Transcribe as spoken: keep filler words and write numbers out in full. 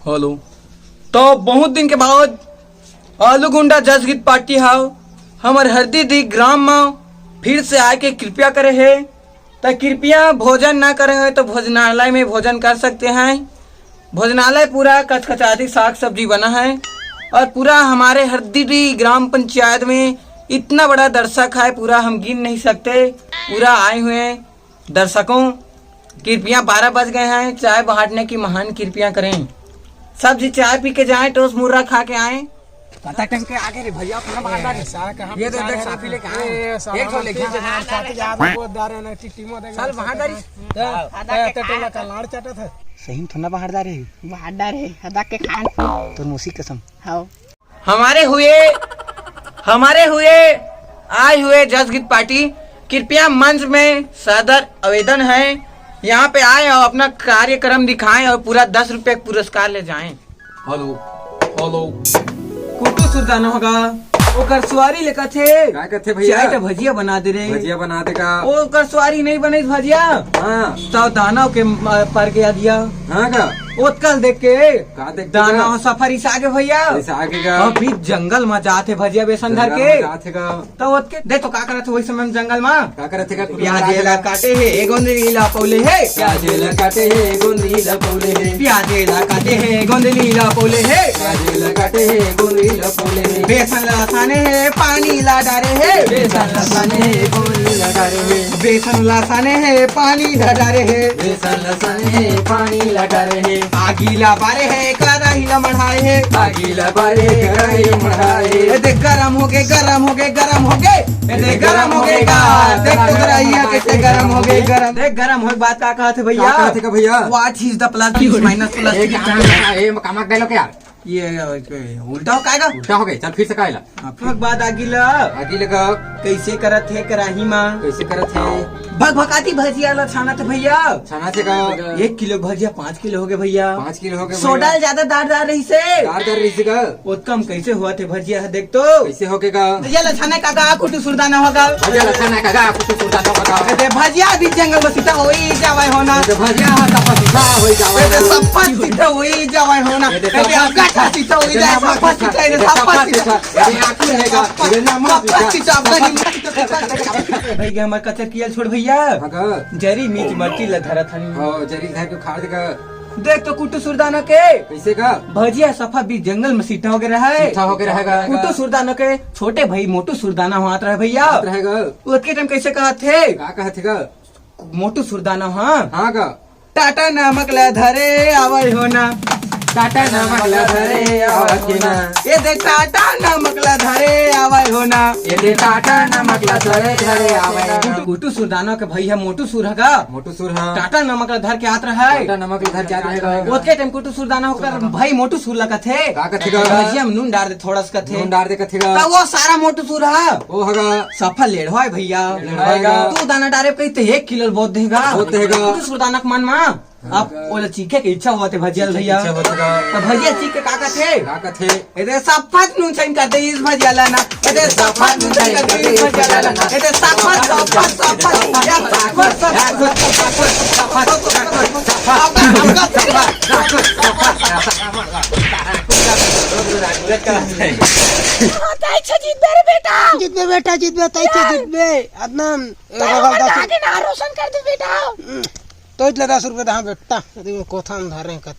Hello. तो बहुत दिन के बाद आलू गुंडा जस गीत पार्टी हा हमर हरदीडी ग्राम म फिर से आए के कृपया करे हे। त कृपया भोजन ना करे हे तो भोजनालय में भोजन कर सकते हैं। भोजनालय पूरा कचकचादी साग सब्जी बना है और पूरा हमारे हरदीडी ग्राम पंचायत में इतना बड़ा दर्शक है, पूरा हम गिन नहीं सकते। पूरा आए हुए हैं दर्शकों, कृपया बारह बज गए हैं, चाय बांटने की महान कृपया करें। सब जी चाय पी के जाएं, टोस्ट मुर्रा खा के आएं। पता टंग के आगे रे भैया, अपना बाहर डाल। ये तो देख, साफी लेके आए। एक ठो लेके आए। साल बाहर डाल। सही में थोड़ा बाहर डाल रे। बाहर डाल रे, हदा के खान। तो मौसी कसम। हाँ। हमारे हुए, हमारे हुए आए हुए जस गीत पार्टी, कृपया मंच में सादर आवेदन है, यहाँ पे आए और अपना कार्यक्रम दिखाएं और पूरा दस रुपये का पुरस्कार ले जाएं। Hello, hello. कुट्टू सुरदाना होगा, ओकर सुवारी ले कथे। का कथे भैया? चाय का भजिया बना दे रे। भजिया बना दे का? ओकर सुवारी नहीं बने भजिया। हाँ। तो दाना के म-, पर के दिया। हाँ का? ओतकल देख के का देख के दाना का? हो सफर इस आगे भैया। इस आगे का? अभी जंगल में जाते भजिया बेसन धर जंगल के। में जाते का? तो ओतके दे तो का करत हे वही समय में जंगल में? का करत हे का? प्याजे ला काटे हे, गोंदली ला पौले हे। प्याजे ला काटे हे, गोंदली ला पौले हे। प्याजे ला काटे हे, गोंदली ला पौले हे। प्याजे ला काटे हे, गोंदली ला पौले हे। बेसन ला साने हे, पानी ला डारे हे। बेसन ला साने हे, गोंदली ला डारे हे। बेसन ला साने हे, पानी ला डारे हे। बेसन ला साने हे, पानी ला डारे हे। आगी ला बारे हे, कराही ला मढ़ाए हे। आगी ला बारे हे, कराही ला मढ़ाए हे। ए देख गरम होगे, गरम होगे, गरम होगे। ए देख गरम होगे का, देख तो गरम होगे, गरम होगे, गरम। देख गरम होगे बात का कहत हे भैया? का कहत हे का भैया? What is the plus, plus minus plus? ए, का, ए, मकामा गए लो क्या? ये, ये उल्टा हो कायगा? उल्टा हो गए, चल फिर से कायला। हाँ, फिर बाद आगी ला। आगी लगा। कैसे करत हे कराही मा? कैसे करत हे? भगभगाती भजिया ला छानत हे भैया। छानत हे का? एक किलो भजिया पाँच किलो हो गए भैया। पाँच किलो हो गए भैया। सोडा ज्यादा दार दार रही से। दार दार रही से का? ओतका म कैसे होवत हे भजिया ह देख तो। कैसे हो गए का? भजिया ला छाने का का कुट्टू सुरदाना होगा। भजिया ला छाने का का कुट्टू सुरदाना होगा। ए दे भजिया भी जंगल में सीता होई जावे होना। ए दे भजिया ह सफा सीता होई जावे ए दे होना। सफा सीता होई जावे होना। ए दे ए दे सफा अगठा सीता होई ए दे जाए, नमक सफा सीता। सीता, ए दे सफा सीता। ए दे आखिर है का? ए दे नमक सफा सीता। सीता, अगठा सीता। भाई के हमर कचर कियल छोड़ भैया। हाँ का? जरी मिर्च मरची ला धरत हन। हाँ, जरी धर के खा दे का। देख तो कुट्टू सुरदाना के। कैसे का? भजिया सफा बीच जंगल में सीता हो गया है। सीता हो गया रहेगा। कुट्टू सुरदाना के छोटे भाई मोटू सुरदाना होत रहे भैया। होत रहेगा। ओतके टाइम कैसे कहत हे? का कहत हे का? मोटू सुरदाना, हाँ। हाँ का? टाटा नमक ला धरे आवय होना। टाटा नमक ला धरे आवय होना। ए दे टाटा नमक ला धरे आवय होना। ए दे टाटा नमक ला धरे, धरे आवय होना। कुट्टू सुरदाना के भाई है मोटू सुर ह का? मोटू सुर, हाँ। टाटा नमक ला धर के आत रहा है। टाटा नमक ला धर के आत रहा है। ओतके टाइम कुट्टू सुरदाना ओकर भाई मोटू सुर ला कथे। का कथे का? भजिया में नून डार दे थोड़ा सा कथे। नून डार दे कथे का? त वो सारा मोटू सुर ह। ओ हगा। सफा लेढ़वा है भैया। लेढ़वा है का? तू दाना डारे कही ते एक किलो बहुत देगा। बहुत देगा। कुट्टू सुरदाना के मन मा। अब ओला चीखे के इच्छा होवत हे भजिया ल भैया। इच्छा होवत हे का? त भजिया चीख के का कथे? का कथे? ए दे सफा नून छइन कर दे इस भजिया ला ना। ए दे सफा नून छइन कर दे इस भजिया ला ना। ए दे सफा, सफा, सफा, सफा, सफा। हाँ, ताई छे जीतबे रे बेटा। जीतबे बेटा, जीतबे, ताई छे जीतबे। अदनाम, ए, ताई रगल उमर दास। आगे ना रोशन कर दे बेटा। हम्म, तो इतले दस रुपये दहा बेटा। अरे वो कोथान धरे कति।